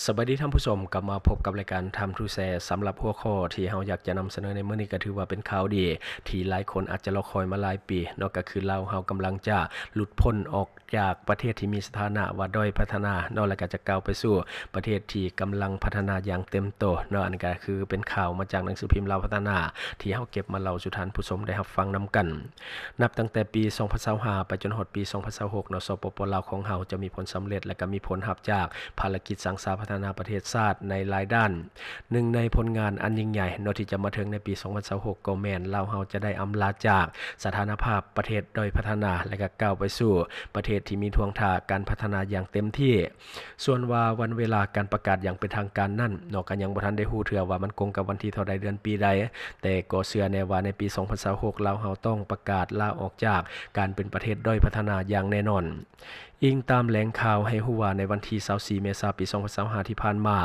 ສະບາຍດີທ່ານຜູ້ຊົມ, ກັບມາພົບກັບລາຍການ Time to Share ສຳລັບຫົວຂໍ້ທີ່ເຮົາຢາກຈະນຳສະເໜີໃນມື້ນີ້ ກໍຖືວ່າເປັນຂ່າວດີທີ່ຫຼາຍຄົນອາດຈະລໍຄອຍມາຫຼາຍປີເນາະ, ກໍຄືລາວເຮົາກຳລັງຈະຫຼຸດພົ້ນອອກຈາກປະເທດທີ່ມີສະຖານະວ່າດ້ອຍພັດທະນາເນາະ, ແລ້ວກໍຈະກ້າວໄປສູ່ປະເທດທີ່ກຳລັງພັດທະນາຢ່າງເຕັມໂຕເນາະ. ອັນນີ້ກໍຄືເປັນຂ່າວມາຈາກໜັງສືພິມລາວພັດທະນາ ທີ່ເຮົາເກັບມາເລົ່າສູ່ທ່ານຜູ້ຊົມໄດ້ຮັບຟັງນຳກັນ. ນັບຕັ້ງແຕ່ປີສອງພັນຊາວຫ້າ ໄປຈົນຮອດປີສອງພັນຊາວຫົກເນາະ, ສປປ ລາວຂອງເຮົາຈະມີຜົນສຳເລັດ ແລະ ກໍມີຜົນຮັບຈາກພາລະກິດສ້າງສາພັດທະນາປະເທດຊາດໃນຫຼາຍດ້ານ. ໜຶ່ງໃນຜົນງານອັນຍິ່ງໃຫຍ່ເນາະ ທີ່ຈະມາເຖິງໃນປີສອງພັນຊາວຫົກ ກໍແມ່ນລາວເຮົາຈະໄດ້ອຳລາຈາກສະຖານະພາບປະເທດດ້ອຍພັດທະນາ ແລະ ກໍກ້າວໄປສູ່ປະເທດທີ່ມີທ່ວງທ່າການພັດທະນາຢ່າງເຕັມທີ່. ສ່ວນວ່າວັນເວລາການປະກາດຢ່າງເປັນທາງການນັ້ນເນາະ ກໍຍັງບໍ່ທັນໄດ້ຮູ້ເທື່ອວ່າມັນກົງກັບວັນທີເທົ່າໃດ ເດືອນປີໃດ, ແຕ່ກໍເຊື່ອແນ່ວ່າໃນປີສອງພັນຊາວຫົກ ລາວເຮົາຕ້ອງປະກາດລາອອກຈາກການເປັນປະເທດດ້ອຍພັດທະນາຢ່າງແນ່ນອນ. ອີງຕາມແຫຼ່ງຂ່າວໃຫ້ຮູ້ວ່າ ໃນວັນທີຊາວສີ່ ເມສາ ປີສອງພັນຊາວຫ້າ ທີ່ຜ່ານມາ,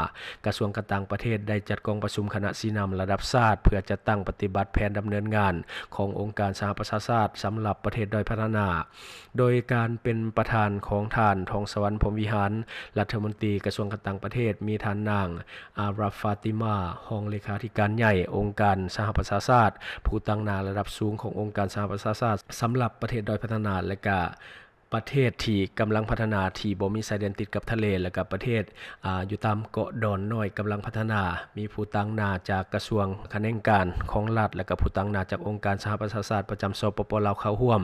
ກະຊວງການຕ່າງປະເທດໄດ້ຈັດກອງປະຊຸມຄະນະຊີ້ນຳລະດັບຊາດ ເພື່ອຈັດຕັ້ງປະຕິບັດແຜນດຳເນີນງານຂອງອົງການສະຫະປະຊາຊາດສຳລັບປະເທດດ້ອຍພັດທະນາ. ໂດຍການເປັນປະທານຂອງທ່ານ ທອງສະຫວັນ ພົມວິຫານ, ລັດຖະມົນຕີກະຊວງການຕ່າງປະເທດ, ມີທ່ານນາງ ອາຣາຟາຕິມາ, ຮອງເລຂາທິການໃຫຍ່ອົງການສະຫະປະຊາຊາດ, ຜູ້ຕາງໜ້າລະດັບສູງຂອງອົງການສະຫະປະຊາຊາດສຳລັບປະເທດດ້ອຍພັດທະນາ ແລະ ກະປະເທດທີ່ກຳລັງພັດທະນາທີ່ບໍ່ມີຊາຍແດນຕິດກັບທະເລ ແລະ ກະປະເທດ ອາ ຢູ່ຕາມເກາະດອນນ້ອຍກຳລັງພັດທະນາ, ມີຜູ້ຕາງໜ້າຈາກກະຊວງຂະແໜງການຂອງລັດ ແລະ ກະຜູ້ຕາງໜ້າຈາກອົງການສະຫະປະຊາຊາດປະຈຳ ສປປ ລາວ ເຂົ້າຮ່ວມ.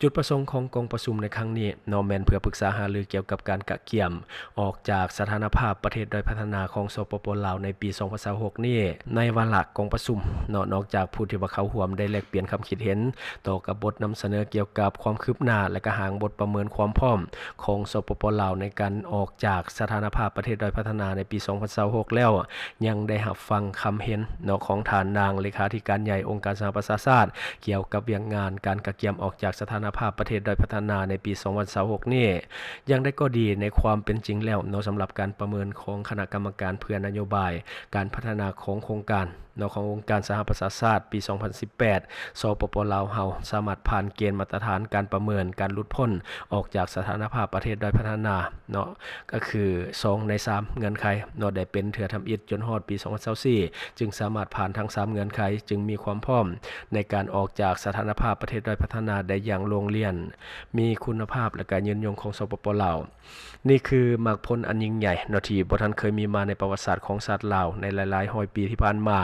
ຈຸດປະສົງຂອງກອງປະຊຸມໃນຄັ້ງນີ້ເນາະ ແມ່ນເພື່ອປຶກສາຫາລືກ່ຽວກັບການກະກຽມອອກຈາກສະຖານະພາບປະເທດດ້ອຍພັດທະນາຂອງ ສປປ ລາວ ໃນປີສອງພັນຊາວຫົກນີ້. ໃນວາລະກອງປະຊຸມເນາະ, ນອກຈາກຜູ້ທີ່ວ່າເຂົ້າຮ່ວມໄດ້ແລກປ່ຽນຄຳຄິດເຫັນຕໍ່ກັບບົດນຳສະເໜີກ່ຽວກັບຄວາມຄືບໜ້າ ແລະ ກະຮ່າງບົດປະເມີນຄວາມພ້ອມຂອງ ສປປ ລາວ ໃນການອອກຈາກສະຖານະພາບປະເທດດ້ອຍພັດທະນາໃນປີສອງພັນຊາວຫົກແລ້ວ, ຍັງໄດ້ຮັບຟັງຄຳເຫັນເນາະ ຂອງທ່ານນາງເລຂາທິການໃຫຍ່ອົງການສະຫະປະຊາຊາດ ກ່ຽວກັບວຽກງານການກະກຽມອອກຈາກສະຖານະພາບປະເທດດ້ອຍພັດທະນາໃນປີສອງພັນຊາວຫົກນີ້. ຢ່າງໃດກໍດີ, ໃນຄວາມເປັນຈິງແລ້ວເນາະ, ສຳລັບການປະເມີນຂອງຄະນະກຳມະການເພື່ອນະໂຍບາຍການພັດທະນາຂອງໂຄງການເນາະ ຂອງອົງການສະຫະປະຊາຊາດ ປີສອງພັນສິບແປດ ສປປ ລາວເຮົາສາມາດຜ່ານເກນມາດຕະຖານການປະເມີນການຫຼຸດພົ້ນອອກຈາກສະຖານະພາບປະເທດດ້ອຍພັດທະນາເນາະ, ກໍຄືສອງໃນສາມເງື່ອນໄຂເນາະ ໄດ້ເປັນເທື່ອທຳອິດ ຈົນຮອດປີສອງພັນຊາວສີ່ ຈຶ່ງສາມາດຜ່ານທັງສາມເງື່ອນໄຂ, ຈຶ່ງມີຄວາມພ້ອມໃນການອອກຈາກສະຖານະພາບປະເທດດ້ອຍພັດທະນາໄດ້ຢ່າງໂລ່ງລຽນ, ມີຄຸນນະພາບ ແລະ ການຍືນຍົງຂອງ ສປປ ລາວ. ນີ້ຄືໝາກຜົນອັນຍິ່ງໃຫຍ່ເນາະ ທີ່ບໍ່ທັນເຄີຍມີມາໃນປະຫວັດສາດຂອງຊາດລາວໃນຫຼາຍໆຮ້ອຍປີທີ່ຜ່ານມາ.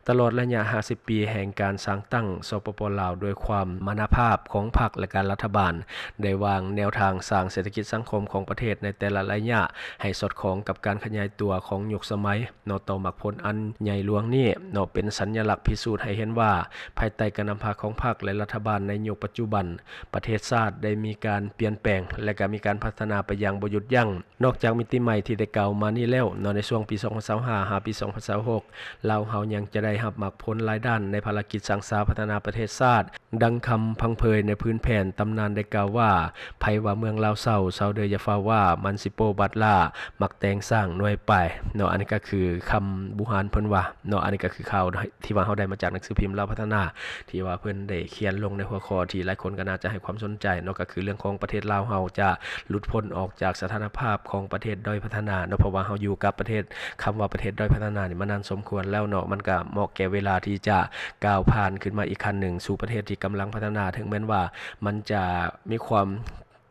ຕະຫຼອດໄລຍະຫ້າສິບປີແຫ່ງການສ້າງຕັ້ງ ສປປ ລາວ ດ້ວຍຄວາມມານະພາບຂອງພັກ ແລະ ການລັດຖະບານ ໄດ້ວາງແນວທາງສ້າງເສດຖະກິດສັງຄົມຂອງປະເທດໃນແຕ່ລະໄລຍະ ໃຫ້ສອດຄ່ອງກັບການຂະຫຍາຍຕົວຂອງຍຸກສະໄໝເນາະ. ຕໍ່ໝາກຜົນອັນໃຫຍ່ຫຼວງນີ້ເນາະ ເປັນສັນຍະລັກພິສູດໃຫ້ເຫັນວ່າ ພາຍໃຕ້ການນຳພາຂອງພັກ ແລະ ລັດຖະບານໃນຍຸກປັດຈຸບັນ, ປະເທດຊາດໄດ້ມີການປ່ຽນແປງ ແລະ ກະມີການພັດທະນາໄປຢ່າງບໍ່ຢຸດຢັ້ງ. ນອກຈາກມິຕິໃໝ່ທີ່ໄດ້ກ່າວມານີ້ແລ້ວເນາະ, ໃນຊ່ວງປີສອງພັນຊາວຫ້າ ຫາປີສອງພັນຊາວຫົກ ລາວເຮົາຍັງຈະໄດ້ຮັບໝາກຜົນຫຼາຍດ້ານໃນພາລະກິດສ້າງສາພັດທະນາປະເທດຊາດ. ດັ່ງຄຳພັງເຜີຍໃນພື້ນແຜ່ນຕຳນານໄດ້ກ່າວວ່າ, ໃຜວ່າເມືອງລາວເສົ້າ, ຊາວເດີຢ່າຟ້າວວ່າ, ມັນຊິໂປ້ບາດລ້າ, ມັກແຕ່ງສ້າງໜ່ວຍປາຍເນາະ. ອັນນີ້ກໍຄືຄຳບູຮານເພິ່ນວ່າເນາະ. ອັນນີ້ກໍຄືຂ່າວ ທີ່ວ່າເຮົາໄດ້ມາຈາກໜັງສືພິມລາວພັດທະນາ ທີ່ວ່າເພິ່ນໄດ້ຂຽນລົງໃນຫົວຂໍ້ທີ່ຫຼາຍຄົນກໍໜ້າຈະໃຫ້ຄວາມສົນໃຈເນາະ, ກໍຄືເລື່ອງຂອງປະເທດລາວເຮົາຈະຫຼຸດພົ້ນອອກຈາກສະຖານະພາບຂອງປະເທດດ້ອຍພັດທະນາເນາະ, ເພາະວ່າເຮົາຢູ່ກັບປະເທດ, ຄຳວ່າປະເທດດ້ອຍພັດທະນານີ້ມານານສົມຄວນແລ້ວເນາະ, ມັນກໍເໝາະແກ່ເວລາທີ່ຈະກ້າວຜ່ານຂຶ້ນມາອີກຂັ້ນໜຶ່ງສູ່ປະເທດທີ່ກຳລັງພັດທະນາ, ເຖິງແມ່ນວ່າມັນຈະມີຄວາມ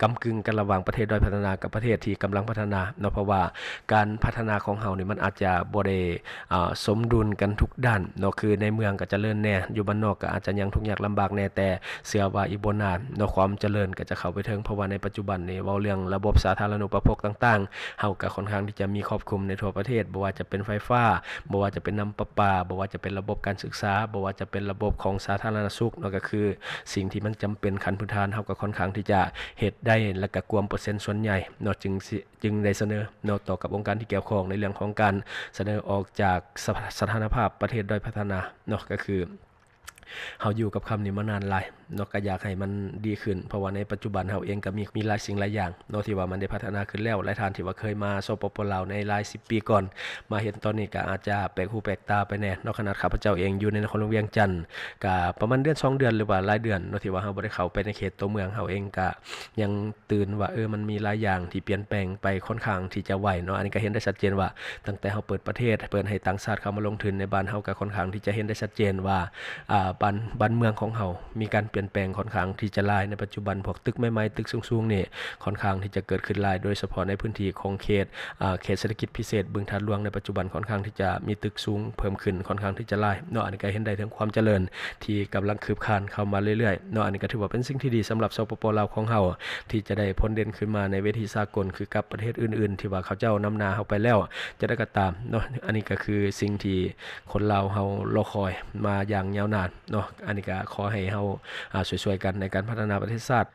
ກຳກຶ່ງກັນລະຫວ່າງປະເທດດ້ອຍພັດທະນາກັບປະເທດທີ່ກຳລັງພັດທະນາເນາະ, ເພາະວ່າການພັດທະນາຂອງເຮົານີ້ມັນອາດຈະບໍ່ໄດ້ ອ່າ ສົມດຸນກັນທຸກດ້ານເນາະ, ຄືໃນເມືອງກໍຈະເລີນແດ່, ຢູ່ບ້ານນອກກໍອາດຈະຍັງທຸກຍາກລຳບາກແດ່, ແຕ່ເຊື່ອວ່າອີກບໍ່ນານເນາະ ຄວາມຈະເລີນກໍຈະເຂົ້າໄປເຖິງ, ເພາະວ່າໃນປັດຈຸບັນນີ້ເວົ້າເລື່ອງລະບົບສາທາລະນູປະໂພກຕ່າງໆ ເຮົາກໍຄ່ອນຂ້າງທີ່ຈະມີຄອບຄຸມໃນທົ່ວປະເທດ, ບໍ່ວ່າຈະເປັນໄຟຟ້າ, ບໍ່ວ່າຈະເປັນນ້ຳປະປາ, ບໍ່ວ່າຈະເປັນລະບົບການສຶກສາ, ບໍ່ວ່າຈະເປັນລະບົບຂອງສາທາລະນະສຸກເນາະ, ກໍຄື ສິ່ງທີ່ມັນຈຳເປັນຂັ້ນພື້ນຖານ ເຮົາກໍຄ່ອນຂ້າງທີ່ຈະເຮັດໄດ້ ແລະ ກະກວມເປີເຊັນສ່ວນໃຫຍ່ເນາະ, ຈຶ່ງຊິ ຈຶ່ງໄດ້ສະເໜີເນາະ ຕໍ່ກັບອົງການທີ່ກ່ຽວຂ້ອງ ໃນເລື່ອງຂອງການສະເໜີອອກຈາກສະ ສະຖານະພາບປະເທດດ້ອຍພັດທະນາເນາະ, ກໍຄື ເຮົາຢູ່ກັບຄຳນີ້ມານານຫຼາຍເນາະ ກໍຢາກໃຫ້ມັນດີຂຶ້ນ ເພາະວ່າໃນປັດຈຸບັນເຮົາເອງກໍມີ ມີຫຼາຍສິ່ງຫຼາຍຢ່າງເນາະ ທີ່ວ່າມັນໄດ້ພັດທະນາຂຶ້ນແລ້ວ. ຫຼາຍທ່ານທີ່ວ່າເຄີຍມາ ສປປ ລາວ ໃນຫຼາຍສິບປີກ່ອນ ມາເຫັນຕອນນີ້ກໍອາດຈະແປກຫູແປກຕາໄປແດ່ເນາະ. ຂະໜາດຂ້າພະເຈົ້າເອງຢູ່ໃນນະຄອນຫຼວງວຽງຈັນ ກໍປະມານເດືອນສອງເດືອນ ຫຼືວ່າຫຼາຍເດືອນເນາະ ທີ່ວ່າເຮົາບໍ່ໄດ້ເຂົ້າໄປໃນເຂດຕົວເມືອງ ເຮົາເອງກໍຍັງ ຕື່ນວ່າ ເອີ ມັນມີຫຼາຍຢ່າງທີ່ປ່ຽນແປງໄປຄ່ອນຂ້າງທີ່ຈະໄວເນາະ. ອັນນີ້ກໍເຫັນໄດ້ຊັດເຈນວ່າ ຕັ້ງແຕ່ເຮົາເປີດປະເທດ ເປີດໃຫ້ຕ່າງຊາດເຂົ້າມາລົງທຶນໃນບ້ານເຮົາ ກໍຄ່ອນຂ້າງທີ່ຈະເຫັນໄດ້ຊັດເຈນວ່າ ອ່າ ບ້ານ ບ້ານເມືອງຂອງເຮົາມີການປ່ຽນແປງຄ່ອນຂ້າງທີ່ຈະຫຼາຍໃນປັດຈຸບັນ. ພວກຕຶກໃໝ່ໆ ຕຶກສູງໆນີ້ ຄ່ອນຂ້າງທີ່ຈະເກີດຂຶ້ນຫຼາຍ ໂດຍສະເພາະໃນພື້ນທີ່ຂອງເຂດ ອ່າ ເຂດເສດຖະກິດພິເສດບຶງທາດຫຼວງ ໃນປັດຈຸບັນຄ່ອນຂ້າງທີ່ຈະມີຕຶກສູງເພີ່ມຂຶ້ນຄ່ອນຂ້າງທີ່ຈະຫຼາຍເນາະ. ອັນນີ້ກໍເຫັນໄດ້ເຖິງຄວາມຈະເລີນ ທີ່ກຳລັງຄືບຄານເຂົ້າມາເລື້ອຍໆເນາະ. ອັນນີ້ກໍຖືວ່າເປັນສິ່ງທີ່ດີສຳລັບ ສປປ ລາວ ຂອງເຮົາ ທີ່ຈະໄດ້ພົ້ນເດັ່ນຂຶ້ນມາໃນເວທີສາກົນ ຄືກັບປະເທດອື່ນໆ ທີ່ວ່າເຂົາເຈົ້ານຳໜ້າເຮົາໄປແລ້ວ. ຈັ່ງໃດກໍຕາມເນາະ ອັນນີ້ກໍຄືສິ່ງທີ່ຄົນລາວເຮົາລໍຄອຍມາຢ່າງຍາວນານເນາະ. ອັນນີ້ກໍຂໍໃຫ້ເຮົາ ອ່າ ຊ່ວຍໆກັນໃນການພັດທະນາປະເທດຊາດ.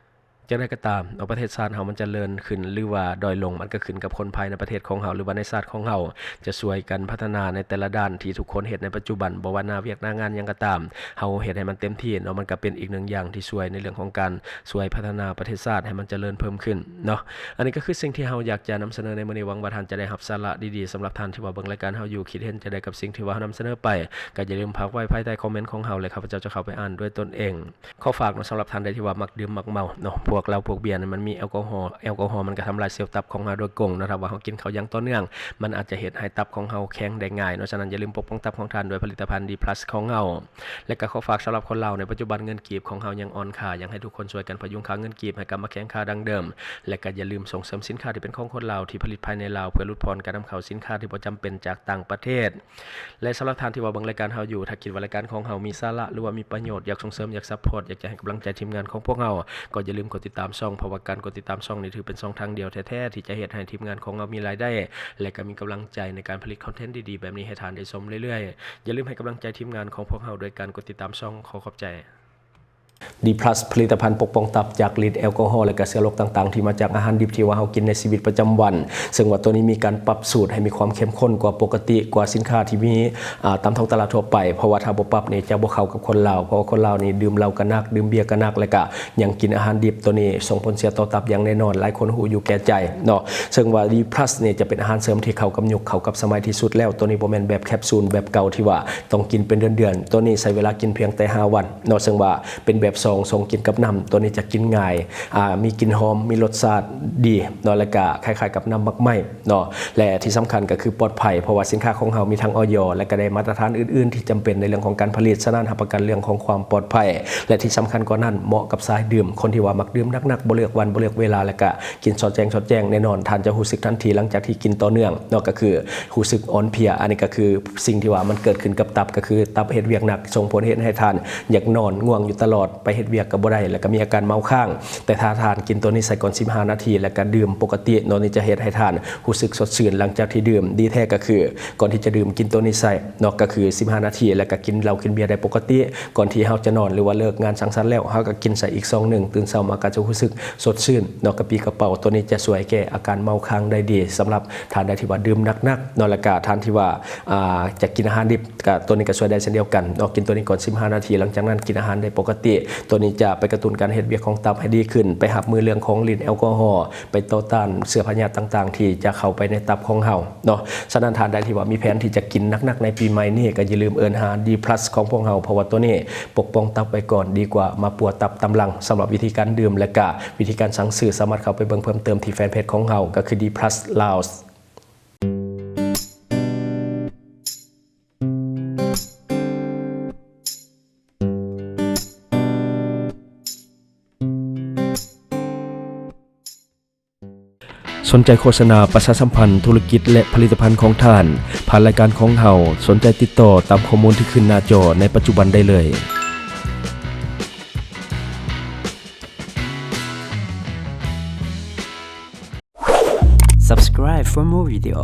ຈັ່ງໃດກໍຕາມເນາະ ປະເທດຊາດເຮົາມັນຈະເລີນຂຶ້ນ ຫຼືວ່າດ້ອຍລົງ ມັນກໍຂຶ້ນກັບຄົນພາຍໃນປະເທດຂອງເຮົາ ຫຼືວ່າໃນຊາດຂອງເຮົາ ຈະຊ່ວຍກັນພັດທະນາໃນແຕ່ລະດ້ານທີ່ທຸກຄົນເຮັດໃນປັດຈຸບັນ. ບໍ່ວ່າໜ້າວຽກໜ້າງານຫຍັງກໍຕາມ ເຮົາເຮັດໃຫ້ມັນເຕັມທີ່ເນາະ ມັນກໍເປັນອີກໜຶ່ງຢ່າງທີ່ຊ່ວຍໃນເລື່ອງຂອງການຊ່ວຍພັດທະນາປະເທດຊາດໃຫ້ມັນຈະເລີນເພີ່ມຂຶ້ນເນາະ. ອັນນີ້ກໍຄືສິ່ງທີ່ເຮົາຢາກຈະນຳສະເໜີໃນມື້ນີ້. ຫວັງວ່າທ່ານຈະໄດ້ຮັບສາລະດີໆ. ສຳລັບທ່ານທີ່ວ່າເບິ່ງລາຍການເຮົາຢູ່ ຄິດເຫັນຈັ່ງໃດກັບສິ່ງທີ່ວ່າເຮົານຳສະເໜີໄປ ກໍຢ່າລືມຝາກໄວ້ພາຍໃຕ້ຄອມເມັນຂອງເຮົາ ແລະ ຂ້າພະເຈົ້າຈະເຂົ້າໄປອ່ານດ້ວຍຕົນເອງ. ຂໍຝາກເນາະ ສຳລັບທ່ານໃດທີ່ວ່າມັກດື່ມມັກເມົາເນາະ ພວກເຫຼົ້າພວກເບຍນີ້ມັນມີແອລກໍຮໍ ແອລກໍຮໍມັນກໍທຳລາຍເຊວຕັບຂອງເຮົາໂດຍກົງເນາະ. ຖ້າວ່າເຮົາກິນເຂົ້າຢ່າງຕໍ່ເນື່ອງ ມັນອາດຈະເຮັດໃຫ້ຕັບຂອງເຮົາແຂງໄດ້ງ່າຍເນາະ. ສະນັ້ນ ຢ່າລືມປົກປ້ອງຕັບຂອງທ່ານດ້ວຍຜະລິດຕະພັນ ດີພລັສ ຂອງເຮົາ. ແລະ ກໍຂໍຝາກສຳລັບຄົນລາວໃນປັດຈຸບັນ ເງິນກີບຂອງເຮົາຍັງອ່ອນຄ່າ ຢາກໃຫ້ທຸກຄົນຊ່ວຍກັນພະຍຸງຄ່າເງິນກີບໃຫ້ກັບມາແຂງຄ່າດັ່ງເດີມ. ແລະ ກໍຢ່າລືມສົ່ງເສີມສິນຄ້າທີ່ເປັນຂອງຄົນລາວ ທີ່ຜະລິດພາຍໃນລາວ ເພື່ອຫຼຸດຜ່ອນການນຳເຂົ້າສິນຄ້າທີ່ບໍ່ຈຳເປັນຈາກຕ່າງປະເທດ. ແລະ ສຳລັບທ່ານທີ່ວ່າເບິ່ງລາຍການເຮົາຢູ່ ຖ້າຄິດວ່າລາຍການຂອງເຮົາມີສາລະ ຫຼືວ່າມີປະໂຫຍດ ຢາກສົ່ງເສີມ ຢາກຊັບພອດ ຢາກຈະໃຫ້ກຳລັງໃຈທີມງານຂອງພວກເຮົາ ກໍຢ່າລືມກົດຕິດຕາມຊ່ອງ ເພາະວ່າການກົດຕິດຕາມຊ່ອງນີ້ຖືເປັນຊ່ອງທາງດຽວແທ້ໆ ທີ່ຈະເຮັດໃຫ້ທີມງານຂອງເຮົາມີລາຍໄດ້ ແລະ ກໍມີກຳລັງໃຈໃນການຜະລິດຄອນເທັນດີໆແບບນີ້ໃຫ້ທ່ານໄດ້ຊົມເລື້ອຍໆ. ຢ່າລືມໃຫ້ກຳລັງໃຈທີມງານຂອງພວກເຮົາໂດຍການກົດຕິດຕາມຊ່ອງ. ຂໍຂອບໃຈ. ດີພລັສ ຜະລິດຕະພັນປົກປ້ອງຕັບຈາກລິດແອລກໍຮໍ ແລະ ກໍເຊື້ອໂລກຕ່າງໆ ທີ່ມາຈາກອາຫານດິບທີ່ວ່າເຮົາກິນໃນຊີວິດປະຈຳວັນ. ເຊິ່ງວ່າໂຕນີ້ມີການປັບສູດໃຫ້ມີຄວາມເຂັ້ມຂຸ້ນກວ່າປົກກະຕິ ກວ່າສິນຄ້າທີ່ມີ ອ່າ ຕາມທ້ອງຕະຫຼາດທົ່ວໄປ ເພາະວ່າຖ້າບໍ່ປັບນີ້ຈະບໍ່ເຂົ້າກັບຄົນລາວ ເພາະວ່າຄົນລາວນີ້ດື່ມເຫຼົ້າກໍໜັກ ດື່ມເບຍກໍໜັກ ແລະ ກໍຍັງກິນອາຫານດິບ. ໂຕນີ້ສົ່ງຜົນເສຍຕໍ່ຕັບຢ່າງແນ່ນອນ ຫຼາຍຄົນຮູ້ຢູ່ແກ່ໃຈເນາະ. ເຊິ່ງວ່າດີພລັສນີ້ຈະເປັນອາຫານເສີມທີ່ເຂົ້າກັບຍຸກ ເຂົ້າກັບສະໄໝທີ່ສຸດແລ້ວ. ໂຕນີ້ບໍ່ແມ່ນແບບແຄບຊູນແບບເກົ່າທີ່ວ່າຕ້ອງກິນເປັນເດືອນໆ ໂຕນີ້ໃຊ້ເວລາກິນພຽງແຕ່ຫ້າວັນ ເນາະ ເຊິ່ງວ່າເປັນແບບຊອງ ຊົງກິນກັບນ້ຳ ໂຕນີ້ຈະກິນງ່າຍ ອ່າ ມີກິ່ນຫອມ ມີລົດຊາດດີເນາະ ແລະ ກະຄ້າຍໆກັບນ້ຳໝາກໄມ້ເນາະ ແລະ ທີ່ສຳຄັນກໍຄືປອດໄພ ເພາະວ່າສິນຄ້າຂອງເຮົາມີທັງ ອອຍ ແລະ ກະໄດ້ມາດຕະຖານອື່ນໆທີ່ຈຳເປັນໃນເລື່ອງຂອງການຜະລິດ. ສະນັ້ນ ຮັບປະກັນເລື່ອງຂອງຄວາມປອດໄພ ແລະ ທີ່ສຳຄັນກວ່ານັ້ນ ເໝາະກັບສາຍດື່ມ ຄົນທີ່ວ່າມັກດື່ມໜັກໆ ບໍ່ເລືອກວັນ ບໍ່ເລືອກເວລາ ແລະ ກະ ກິນຊອດແຈ້ງ ຊອດແຈ້ງ ແນ່ນອນທ່ານຈະຮູ້ສຶກທັນທີຫຼັງຈາກທີ່ກິນຕໍ່ເນື່ອງເນາະ ກໍຄືຮູ້ສຶກອ່ອນເພຍ. ອັນນີ້ກໍຄືສິ່ງທີ່ວ່າມັນເກີດຂຶ້ນກັບຕັບ ກໍຄືຕັບເຮັດວຽກໜັກ ສົ່ງຜົນເຮັດໃຫ້ທ່ານຢາກນອນ ງ່ວງຢູ່ຕະຫຼອດ ໄປເຮັດວຽກກໍບໍ່ໄດ້ ແລ້ວກໍມີອາການເມົາຄ້າງ. ແຕ່ຖ້າທ່ານກິນໂຕນີ້ໃສ່ກ່ອນສິບຫ້ານາທີ ແລ້ວກໍດື່ມປົກກະຕິເນາະ ນີ້ຈະເຮັດໃຫ້ທ່ານຮູ້ສຶກສົດຊື່ນຫຼັງຈາກທີ່ດື່ມ. ດີແທ້ກໍຄືກ່ອນທີ່ຈະດື່ມກິນໂຕນີ້ໃສ່ເນາະ ກໍຄືສິບຫ້ານາທີ ແລ້ວກໍກິນເຫຼົ້າກິນເບຍໄດ້ປົກກະຕິ. ກ່ອນທີ່ເຮົາຈະນອນ ຫຼືວ່າເລີກງານສັງສັນແລ້ວ ເຮົາກໍກິນໃສ່ອີກຊອງໜຶ່ງ ຕື່ນເຊົ້າມາກໍຈະຮູ້ສຶກ ສົດຊື່ນເນາະ ກະປີ້ກະເປົາ. ໂຕນີ້ຈະຊ່ວຍແກ້ອາການເມົາຄ້າງໄດ້ດີ ສຳລັບທ່ານໃດທີ່ວ່າດື່ມໜັກໆເນາະ ແລະກະທ່ານທີ່ວ່າ ອ່າ ຈະກິນອາຫານດິບ ກະໂຕນີ້ກະຊ່ວຍໄດ້ເຊັ່ນດຽວກັນເນາະ. ກິນໂຕນີ້ກ່ອນສິບຫ້ານາທີ ຫຼັງຈາກນັ້ນກິນອາຫານໄດ້ປົກກະຕິ. ໂຕນີ້ຈະໄປກະຕຸ້ນການເຮັດວຽກຂອງຕັບໃຫ້ດີຂຶ້ນ ໄປຮັບມືເລື່ອງຂອງລິດແອລກໍຮໍ ໄປຕໍ່ຕ້ານເຊື້ອພະຍາດຕ່າງໆ ທີ່ຈະເຂົ້າໄປໃນຕັບຂອງເຮົາເນາະ. ສະນັ້ນທ່ານໃດທີ່ວ່າມີແຜນທີ່ຈະກິນໜັກໆໃນປີໃໝ່ນີ້ ກະຢ່າລືມເອີ້ນຫາດີພລັສຂອງພວກເຮົາ ເພາະວ່າໂຕນີ້ປົກປ້ອງຕັບໄວ້ກ່ອນ ດີກວ່າມາປົວຕັບຕາມຫຼັງ. ສຳລັບວິທີການດື່ມ ແລະກະວິທີການສັ່ງຊື້ ສາມາດເຂົ້າໄປເບິ່ງເພີ່ມເຕີມທີ່ແຟນເພຈຂອງເຮົາ ກໍຄື ດີພລັສ ລາວ. ສົນໃຈໂຄສະນາປະຊາສຳພັນທຸລະກິດ ແລະ ຜະລິດຕະພັນຂອງທ່ານ ຜ່ານລາຍການຂອງເຮົາ, ສົນໃຈຕິດຕໍ່ຕາມຂໍ້ມູນທີ່ຂຶ້ນໜ້າຈໍໃນປັດຈຸບັນໄດ້ເລີຍ. Subscribe for more video.